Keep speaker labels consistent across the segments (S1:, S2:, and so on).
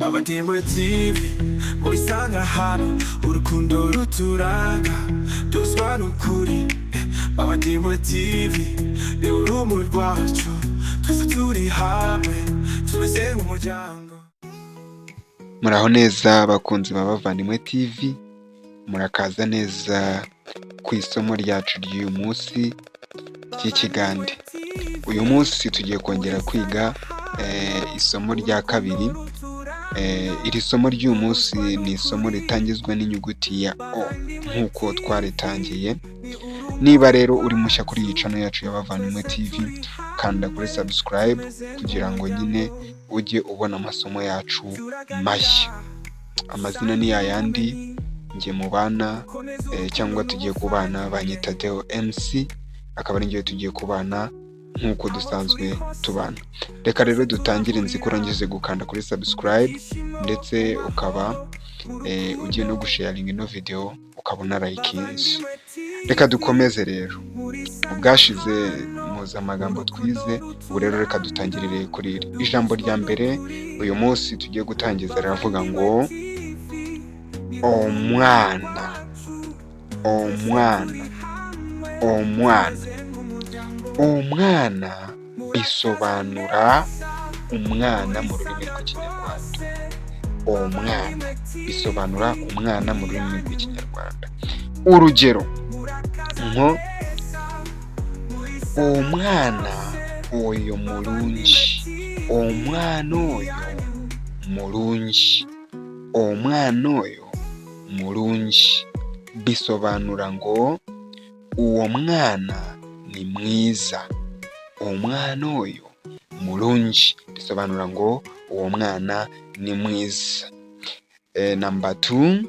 S1: Bavandimwe TV murisanga hano, urukundo ruturanga duzwa n'ukuri. Bavandimwe TV ni urumuri rwacu, twese turi hamwe tumeze nk'umuryango.
S2: Muraho neza abakunzi ba Bavandimwe TV, murakaza neza ku isomo ryacu ry'uyu munsi ry'Ikigande. Uyu munsi tugiye kongera kwiga isomo rya kabiri. Iri somo ry'uyu munsi ni isomo ritangizwa n'inyuguti ya O nk'uko twaritangiye. Niba rero uri mushya kuri iyi channel yacu ya Bavandimwe TV, kanda kuri subscribe kugira ngo nyine ujye ubona amasomo yacu mashya. Amazina ni yayandi, njye mubana cyangwa tugiye kubana banyita Deo MC, akaba ari njyewe tugiye kubana nk'uko dusanzwe tubana. Reka rero dutangire. Nzi ko urangije gukanda kuri subscribe, ndetse ukaba ugiye no gusharinga ino video, ukaba unarayikinze. Reka dukomeze rero. Ubwashize muzi amagambo twize, ubu rero reka dutangirire kuri iri. Ijambo rya mbere uyu munsi tugiye gutangiza riravuga ngo omwana, omwana, omwana. Umwana bisobanura umwana mu rurimi rw'Ikinyarwanda. Umwana bisobanura umwana mu rurimi rw'Ikinyarwanda. Urugero nko omwana oyo mulungi, omwana oyo mulungi, omwana oyo mulungi, bisobanura ngo uwo mwana ni mwiza. Omwana oyo mulungi bisobanura ngo uwo mwana ni mwiza. Number 2,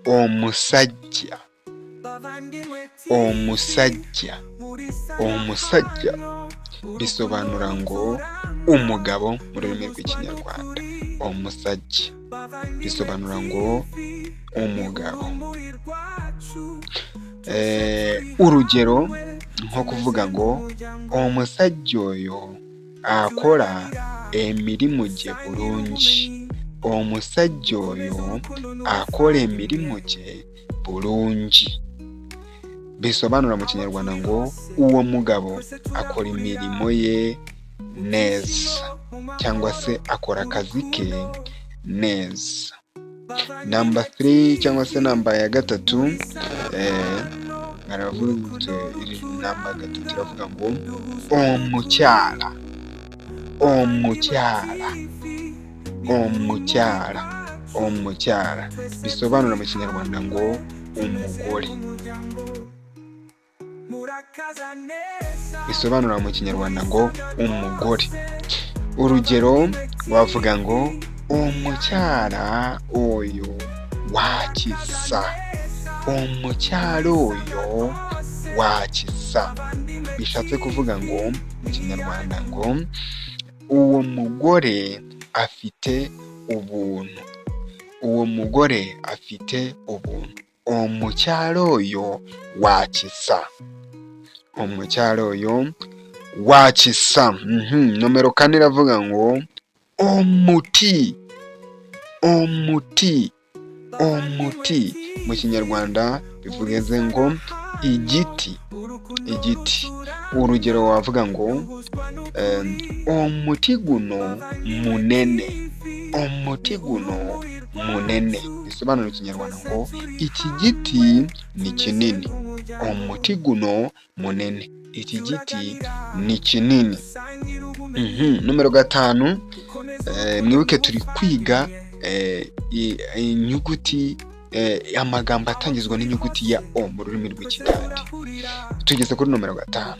S2: omusajja, omusajja, omusajja bisobanura ngo umugabo mu rurimi rw'Ikinyarwanda. Omusajja bisobanura ngo umugabo. Urugero nko kuvuga ngo omusajja oyo akola emirimu gye bulungi. Omusajja oyo akola emirimu gye bulungi. Bisobanura mu Kinyarwanda ngo uwo mugabo akora imirimo ye neza, cyangwa se akora akazi ke neza. Number 3 cyangwa se namba ya gatatu, baravuze, iri namba gatatu iravuga ngo omukyala, omukyala, omukyala, omukyala bisobanura mu Kinyarwanda ngo umugore. Bisobanura mu Kinyarwanda ngo umugore. Urugero wavuga ngo omukyala oyo wa kisa, omukyala oyo wa kisa, bishatse kuvuga ngo mu Kinyarwanda ngo uwo mugore afite ubuntu, uwo mugore afite ubuntu. Omukyala oyo wa kisa, omukyala oyo wa kisa. Nomero 4 iravuga ngo omuti, omuti, omuti, mu Kinyarwanda bivuze ngo igiti, igiti. Urugero wavuga ngo omuti guno munene, omuti guno munene, bisobanura mu Kinyarwanda ngo iki giti ni kinini. Omuti guno munene, iki giti ni kinini. Nomero 5, mwibuke turi kwiga inyuguti, amagambo atangizwa n'inyuguti ya O mu rurimi rw'Ikigande. Tugeze kuri nomero 5.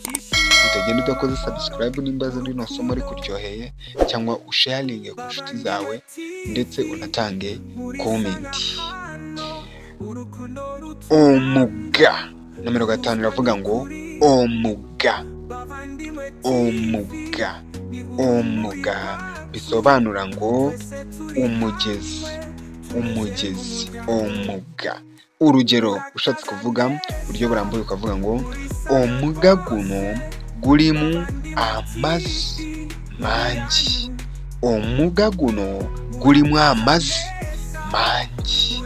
S2: Utagenda udakoze subscribe nimba rino somo rikuryoheye, cyangwa usharinge ku nshuti zawe, ndetse unatange comment. Omuga, nomero 5 iravuga ngo omuga, omuga, omuga bisobanura ngo umugezi, umugezi, omuga. Urugero ushatse kuvuga uburyo burambuye ukavuga ngo omuga guno gulimu amazzi mangi, omuga guno gulimu amazzi mangi. Gurimo amazi mangi.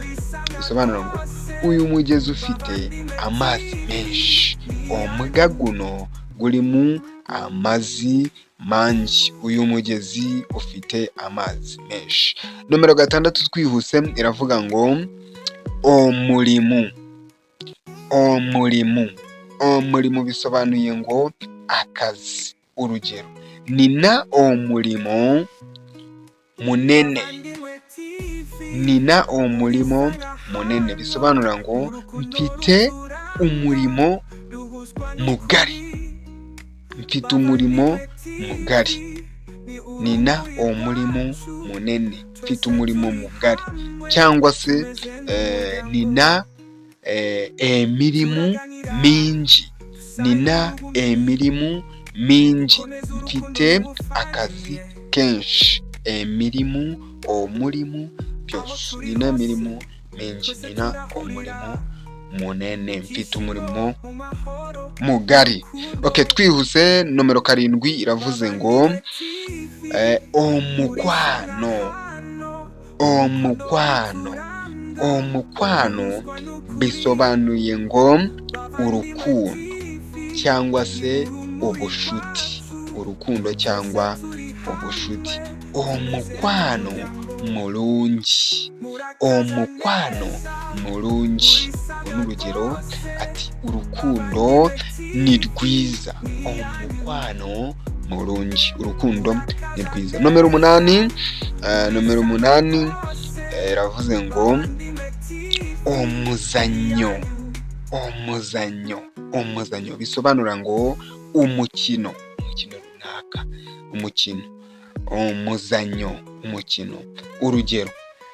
S2: Bisobanura ngo uyu mugezi ufite amazi menshi. Omugga guno gurimu amazi mangi. Uyu mugezi ufite amazi menshi. Nomero 6 twihuse iravuga ngo omurimu. Omurimu. Omurimu bisobanuye ngo akazi. Urugero: nina omurimo munene. Nina omurimo munene bisobanura ngo mfite umurimo mugari. Mfite umurimo mugari. Nina omurimo munene. Mfite umurimo mugari. Cyangwa se nina emirimu mingi. Nina emirimu mingi. Mfite akazi kenshi. Emirimu, omurimu, byose. Nina emirimu mingi. Nina omurimo munene. Mfite umurimo mugari. Okay, twihuse nomero 7 iravuze ngo omukwano. Omukwano. Omukwano bisobanuye ngo urukundo cyangwa se ubushuti. Urukundo cyangwa ubushuti. Omukwano mulungi. Omukwano mulungi. Uru ni urugero, ati urukundo ni rwiza. Omukwano mulungi. Urukundo ni rwiza. Nomero 8, nomero 8 iravuze ngo omuzannyo. Omuzannyo. Omuzannyo bisobanura ngo umukino. Umukino runaka. Umukino. Omuzannyo. Umukino. Urugero: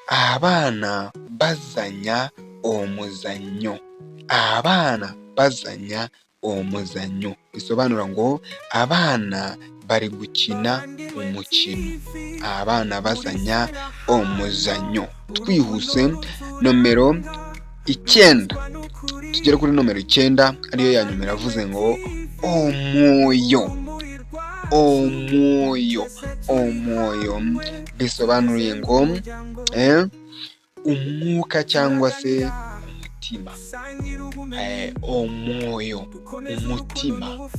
S2: abaana bazannya omuzannyo. Abaana bazannya omuzannyo. Bisobanura ngo abana bari gukina umukino. Abaana bazannya omuzannyo. Twihuse nomero 9, tugere kuri nomero 9 ariyo ya nyuma, iravuze ngo omwoyo. Omwoyo. Omwoyo bisobanuye ngo umwuka cyangwa se umutima. Omwoyo, umutima.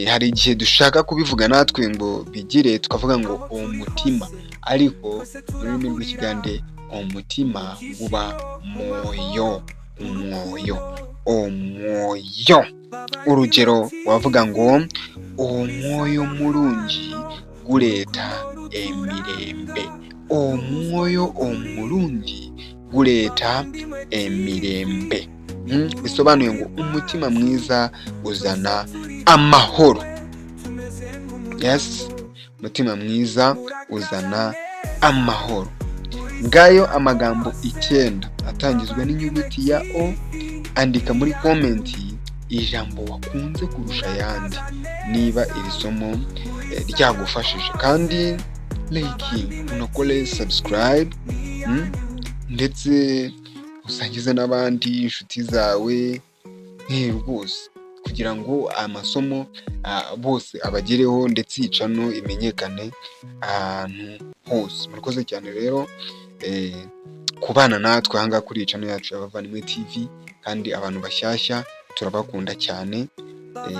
S2: Hari igihe dushaka kubivuga natwe ngo bigire, tukavuga ngo umutima, ariko mu rurimi rw'Ikigande umutima uba mwoyo. Umwoyo. Omwoyo. Urugero wavuga ngo omwoyo mulungi guleeta emirembe. Omwoyo omulungi guleeta emirembe. Bisobanuye ngo umutima mwiza uzana amahoro. Yes, umutima mwiza uzana amahoro. Ngayo amagambo 9 atangizwa n'inyuguti ya O. Andika muri comment ijambo wakunze kurusha ayandi niba iri somo ryagufashije, kandi like, unakore subscribe, ndetse usangize n'abandi inshuti zawe rwose kugira ngo amasomo bose abagereho, ndetse iyi channel imenyekane ahantu hose. Murakoze cyane rero kubana natwe aha ngaha kuri iyi channel yacu y'Abavandimwe TV, kandi abantu bashyashya turabakunda cyane,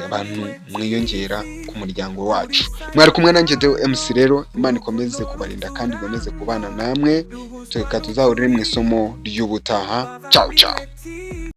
S2: abantu mwiyongera ku muryango wacu. Mwari kumwe nanjye Deo MC. Rero Imana ikomeze kubarinda kandi ikomeze kubana namwe. Reka tuzahurire mu isomo ry'ubutaha. Ciao ciao.